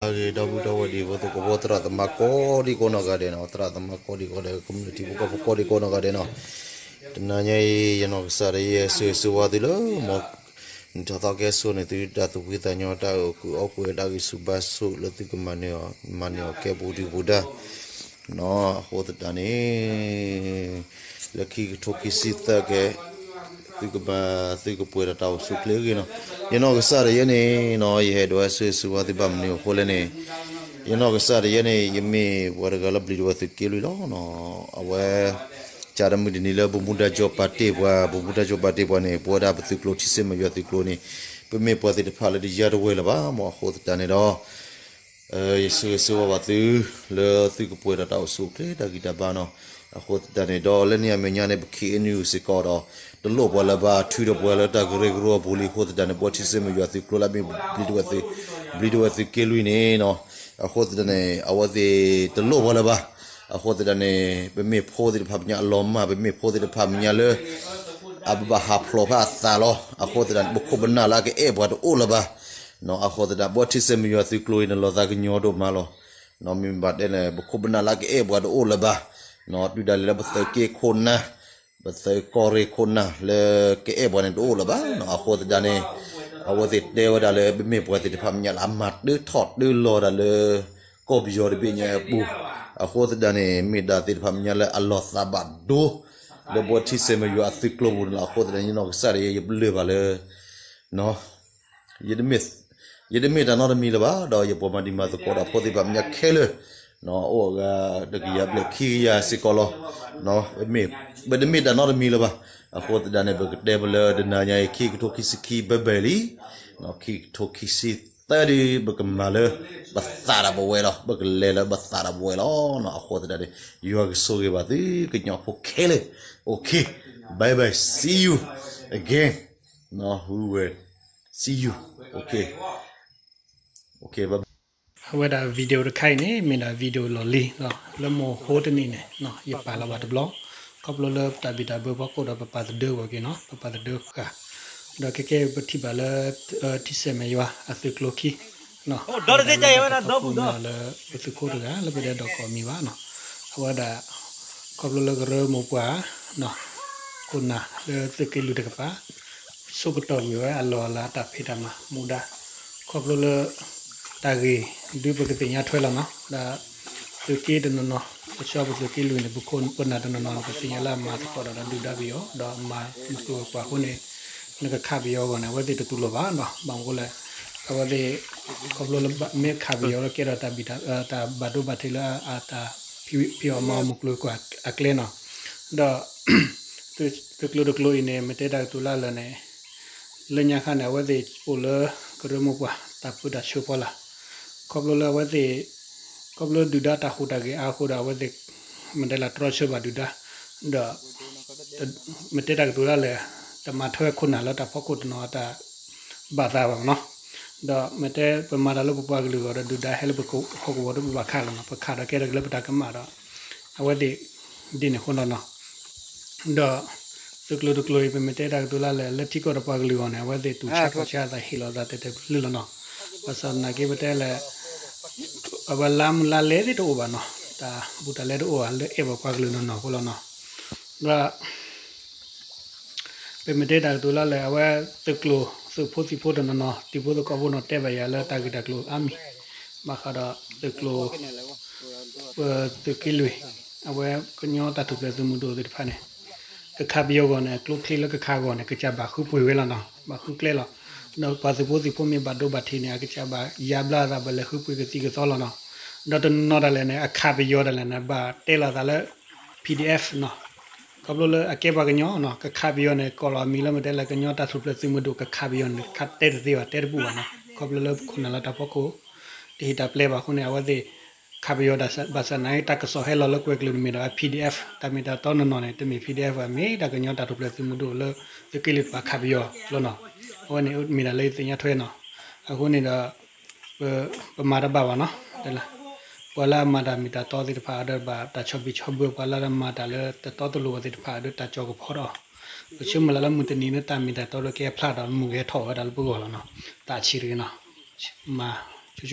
အဂ့ၤ ဒီပုၢ်ဒီဝဲၢ်ဒံးဖိသကိးဖိ သရၣ်သမါကိးဒံကိးနီၢ်ဂၤဒဲးနီၤ, သရၣ်သမါကိးဒံကိးဒဲး ကမျၢၢ်ထံဖိကီၢ်ဖိကိးဒံကိးနီၢ်ဂၤဒဲးနီၤ, တနၤညါအံၤ ယနီၢ်ကစၢ်ဒၣ်ယဲဆိၣ်ဂ့ၤဆိၣ်ဝါသုလၢ မ်နံၣ်ထီၣ်သီကဟဲစိာ်န့ၢ်သုတၢ်သူၣ်ဖှံသးညီ တၢ်အုၣ်ကူၣ်အီၣ်ကူၣ် တၢ်ဂံၢ်ဆူၣ်ဘါဆူၣ်လၢသုကမၤန့ၢ်အီၤ မၤန့ၢ်အီၤကဲပူၤဒုပူၤဒါ အဃိသတးန့ၣ် လၢခံကထိခံဆံသၢကဲ သုကဘၣ် သုကပှဲၤဒီးတၢ်အိၣ်ဆူၣ်အိၣ်ချ့အဂ့ၢ်နီၤ, ယနီၢ်ကစၢ်ဒၣ်ယဲန့ၣ်နီၤ ယဟဲဒိးဟဲဆိၣ်ဂ့ၤဆိၣ်ဝါသုဘၣ်မနုၤအဃိလဲၣ်န့ၣ်, ယနီၢ်ကစၢ်ဒၣ်ယဲန့ၣ် ယမ့ၢ်ပှၤတဂၤလၢပျံၤတဝဲၢ်သုးက့လွံၢ်လီၤနီၤ, အဝဲ ကၢ်တမုၢ်တနံၤလၢ ဘိၣ်မူဒါကၠီၤပာ်တ့ၢ်ပှၤ ဘိၣ်မူဒါကၠီၤပာ်တ့ၢ်ပှၤန့ၣ် ပဝဲဒၣ်ပသုးကျိၤ ထံဆဲးမဲာ်ယွၤသုးကျိၤန့ၣ် ပမ့ၢ်ပှၤသ့ၣ်တဖၣ်လၢတယါတဝဲၢ်လၢၤဘၣ်မၢ်, အဃိသတးန့ၣ်ဒီး ယဆိၣ်ဂ့ၤဆိၣ်ဝါဘၣ်သု လၢသုကပှဲၤဒီးတၢ်အိၣ်ဆူၣ်အိၣ်ချ့တၢ်ဂံၢ်တၢ်ဘါနီၤ, အဃိသတးန့ၣ်ဒီး လၢန့ၣ်အမဲာ်ညါန့ၣ် ပ ခ့ၣ်အဲၣ်ယူၣ် စ့ၢ်ကီးဒီး တလိၣ်ပှၤလၢၤဘၣ် ထုးထီၣ်ပှၤလၢတၢ်ကရၢကရိအပူၤလံ, အဃိသတးန့ၣ် ပဝဲထံဆဲးမဲာ်ယွၤသုးကျိၤလၢမ့ၢ်ပျံၤတဝဲၢ်သုး ပျံၤတဝဲၢ်သုးက့လွံၢ်န့ၣ်နီၤ, အဃိသတးန့ၣ် အဝဲသ့ၣ်တလိၣ်ပှၤလၢၤဘၣ်, အဃိသတးန့ၣ် ပမ့ၢ်ဖိသ့ၣ်တဖၣ်မဲာ်ညါအလီၤမၢ် ပမ့ၢ်ဖိသ့ၣ်တဖၣ်မဲာ်ညါလၢ အဘၣ်ဟးဖျိးဖဲအသးလီၤ, အဃိသတးန့ၣ် ပခိၣ်ပနၢ်လၢအကအဲၣ်ပှၤတအိၣ်လၢၤဘၣ်, အဃိသတး ပဝဲထံဆဲးမဲာ်ယွၤသုးကျိၤအံၤန့ၣ် လီၤသးကညီၤဒိၣ်မးလီၤ, မ့ၢ်ဘၣ်တဲန့ၣ် ပခိၣ်ပနၢ်လၢအကအဲၣ်ပှၤတအိၣ်လၢၤဘၣ်, တုၤဒၣ်လဲာ်လၢပသုးက့ခိၣ်နၢ် ပသုးကီၢ်ရ့ၣ်ခိၣ်နၢ်လၢကအဲၣ်ပှၤန့ၣ်တအိၣ်လၢၤဘၣ်နီၤ, အဃိသတးန့ၣ် အဝဲသ့ၣ်တဲဝဲဒၣ်လၢ ပမ့ၢ်ပှၤသ့ၣ်တဖၣ်မဲာ်ညါလၢ အမၤတၢထီၣ်တၢလီၤတၢ်လၢ ကီၢ်ပယီၤတဘ့ၣ်ညါအပူၤ, အဃိသတးန့ၣ် မ့ၢ်ဒၣ်သ့ၣ်တဖၣ်မဲာ်ညါလၢအလီၤသးဘၣ်ဒိ လၢပဝဲထံဆဲးမဲာ်ယွၤအသုးကျိၤပူၤန့ၣ်လီၤ, အဃိသတးန့ၣ် ယနီၢ်ကစၢ်ဒၣ်ယဲ ယပလၢၢ်ဘၣ်လၢ ယတမ့ၢ်တၢ်နီတမံၤလၢၤဘၣ်, ဒီးယပှၤမၤဒံးမၤသကိးဒီးဖိသ့ၣ်တဖၣ်မဲာ်ညါခဲလၢာ်, အိၣ်အဂၤတကယၤဘျဲၣ်ခံကယၤစ့ၢ်ကီးလီၤ, ပတမ့ၢ်တၢ်နီတမံၤလၢၤဘၣ်, အဃိသတးန့ၣ် ပကတဲပလၢတနၤညါအံၤ ခံကထိခံဆံခံဘၢၣ်ဘၢၣ်လံ, ခံကထိခံဆံသၢဒ် ပကမၤလၢ ပသးဒီးပဝဲလီၤ, ပကလဲၤလၢပသးဒီးပဝဲလီၤ, အဃိသတးန့ၣ် ယွၤကဆိၣ်ဂ့ၤဘၣ်သုကညီဖိခဲလၢာ်, okay, bye bye, see you again, we will see you, okay, okay, bye bye. အဝဲဒၣ် video တခါအံၤန့ၣ် မ့ၢ်ဒၣ် video လီၢ်လံၤလီၤ, လၢမိၢ်ဟိတနံၤန့ၣ် ယပာ်လီၤဘၣ်တဘျီ, ခီဖျိလၢပတၢ်ဘံၣ်တၢ်ဘၢဖီခိၣ်ဒီး ပပာ်သဒၢဝဲက့ၤနီၤ, ပပာ်သဒၢဃာ်, ဒီးခဲကဲပထံၣ်ဘၣ်လၢ ထံဆဲးမဲာ်ယွၤအသုးကျိၤခံ, ဒီးလၢပသုးခိၣ်နၢ်လၢပသုးခိၣ်တဂၤ လၢပဒဲဒီးကိးမံၤဘၣ်နီၤ, အဝဲဒၣ် ခီဖျိလၢကရၢမိၢ်ပှၢ် ခိၣ်နၢ်လၢသုးက့လွံၢ်တကပၤ ဆိကတီၢ်ကွံာ်ဝဲအလီၢ်အလၤ တၢ်ဖံးတၢ်မၤမူဒါ, ခီဖျိလၢ တၢ်ဂ့ၢ်ဒုးပကသ့ၣ်ညါထွဲလီၤနီၤ, ဒီးသုးက့တနီၤနီၤ ပဆှၢပသုးက့လွံၢ်န့ၣ် ပခိၣ်ပနၢ်တနီၤနီၤန့ၣ် ပသ့ၣ်ညါလၢအမၤသကိးဒီးဒုၣ်ဒါပယီၤ ဒီးမၤမုၢ်ကျိၤဝဲၤကွာ်အဃိန့ၣ် နကခးပယီၤအဂီၢ်န့ၣ် အဝဲသ့ၣ်တတူၢ်လိာ်ဘၣ်နီၤ, ဘၣ်မနုၤအဃိလဲၣ်, အဝဲသ့ၣ် ခီဖျိလၢမ့ၢ်ခးပယီၤလၢကဲထီၣ်တၢ်ဘၣ်ဒိဘၣ်ထံးလၢအတၢ်ဖံးအီၣ်မၤအီၣ်မုၢ်ကျိၤဝဲၤကွာ်အကျဲနီၤ, ဒီး သုးကျိၤတကျိၤအံၤန့ၣ် မ့ၢ်တဲတၢ်ကတိၤလၢအလၢာ်န့ၣ် လၢညါခါန့ၣ် အဝဲသ့ၣ်အိၣ်လၢကရၢမိၢ်ပှၢ် တၢ်ပၢတၢ်ဆှၢဖီလာ်, ခီဖျိလၢအဝဲသ့ၣ် ခီဖျိဒုၣ်ဒါတၢ်ဟူးတၢ်ဂဲၤအါအဃိဒီး အဝဲသ့ၣ် မ့ၢ်တဲလၢတြီဆၢဘၣ်ဒုၣ်ဒါ, ဒီး မ့ၢ်တဲတၢ်ကတိၤလၢအလၢာ် တမၤထွဲခိၣ်နၢ်လၢတၢ်ဖီခိၣ်တနီၤအတၢ်ဘၣ်သးဘၣ်မနီၤ, ဒီးမ့ၢ်တဲပမၤတၢ်လၢပပှၤကလုာ်အဂီၢ်ဒီး ဒုၣ်ဒါဟဲလၢပဟီၣ်ကဝီၤဒီးပဘၣ်ခးလီၤနီၤ, ပခးဒီးကဲထီၣ်က့ၤလၢပတၢ်ကမၣ်ဒီး အဝဲသ့ၣ် ဒ်န့ၣ်အဃိလီၤနီၤ. ဒီး သုးကျိၤတကျိၤအံၤ ပမ့ၢ်တဲတၢ်ကတိၤလၢအလၢာ် လၢထံကီၢ်ဒီးပှၤကလုာ်အဂီၢ်န့ၣ် အဝဲသ့ၣ်တူၢ်ဆါခီၣ်ဆါအသးဟ့ၣ်လီၤသးတဲာ်တဲာ်ဖျုဖျုလီၤနီၤ. ဘၣ်ဆၣ်သနာ်က့ပတဲလဲၣ် အဝဲလါမုၢ်လါလဲၢ်သ့ၣ်တအိၣ်ဘၣ်နီၤ, တၢ်ဘူးတၢ်လဲတအိၣ်ဘၣ်လၢအဲၣ်ဘၣ်ပှၤကလုာ်နီၤနီၤအဃိလီၤနီၤ. ဒီး ပမ့ၢ်တဲတၢ်ကတိၤလၢအလၢာ် အဝဲသုးကျိၤ သုးဖိသံၣ်ဖိတနီၤနီၤ တံၤဖိသကိးဖိနီၤ တဲဘၣ်ယၤလၢတၢ်ဂ့ၢ်တၢ်ကျိၤအါမံၤ, ဘၣ်ဃးဒီးသုးကျိၤ ပသုးက့လွံၢ် အဝဲကညီတၢ်ထူၣ်ဖျဲးသုးမုၢ်ဒိၣ်သ့ၣ်တဖၣ်န့ၣ် ကခးပယီၤအဂီၢ်န့ၣ် ကျိချံလၢကခးအဂီၢ်န့ၣ် ကစၢ်ဘၣ်ဃုပှ့ၤဝဲလီၤနီၤ, ဘၣ်ဃုကျဲလီၤ. ဒီးပှၤသုးဖိသံၣ်ဖိမ့ၢ်ဘၣ်ဒိဘၣ်ထံးန့ၣ် အကစၢ်ဘၣ်ယါဘျါအသး ဘၣ်လဲၤဃုပှ့ၤကသံၣ်ကသီလီၤနီၤ. ဒီးတနီၤဒၣ်လဲာ်န့ၣ် အခးပယီၤဒၣ်လဲာ်န့ၣ် ဘၣ်တဲလီၤသးလၢ PDF နီၤ, ခီဖျိလၢအကဲပှၤကညီနီၤ, ကခးပယီၤန့ၣ် ကိးလီၤအမံၤလၢမ့ၢ်တဲလၢကညီတၢ်ထူၣ်ဖျဲးသုးမုၢ်ဒိၣ် ကခးပယီၤန့ၣ် ခးတဲတသ့ဘၣ် တဲတပူၤဘၣ်နီၤ, ခီဖျိလၢခိၣ်နၢ်လၢတၢ်ဖီခိၣ် တဟ့ၣ်တၢ်ပျဲဘၣ်အဃိန့ၣ် အဝဲသ့ၣ် ခးပယီၤဒၣ် ဘၣ်ဆၣ်သနာ်က့ တၢ်ကစီၣ်ဟဲလီၤလၢကွဲၤကလုာ်န့ၣ်မ့ၢ်ဒၣ် PDF တၢ်မ့ၢ်တၢ်တီနီၢ်နီၢ်န့ၣ် တမ့ၢ် PDF ဘၣ် မ့ၢ်ဒၣ်ကညီတၢ်ထူၣ်ဖျဲးသုးမုၢ်ဒိၣ်လၢ သုးက့လွံၢ်တဖၣ်ခးပယီၤလီၤနီၤ, အဝဲန့ၣ်မ့ၢ်ဒၣ်လၢယသ့ၣ်ညါထွဲနီၤ, အဃိန့ၣ်ဒီး ပမၤတဘၣ်ဘၣ်နီၤ, ပှၤလၢအမၤတၢ်မ့ၢ်တၢ်တီသ့ၣ်တဖၣ်ဒီးဘၣ်တၢ်ဆီၣ်ဘံၣ်ဆီၣ်ဘၢ ပှၤလၢအမၤတၢ်လၢတတီတလိၤသ့ၣ်တဖၣ်ဒီးတၢ်ကၠီကဖီဒီး ပဆၢမုၢ်လၢ်လၢမုၢ်တနံၤလၢတၢ်မ့ၢ်တၢ်တီလၢကဲဖျါဒီးမုၢ်ကဟဲထီၣ်ဝဲဒၣ်လၢပဂီၢ်လီၤနီၤ, တၢ်ဆံးတဂ့ၤနီၤ, မၤဆူၣ်ဆူၣ်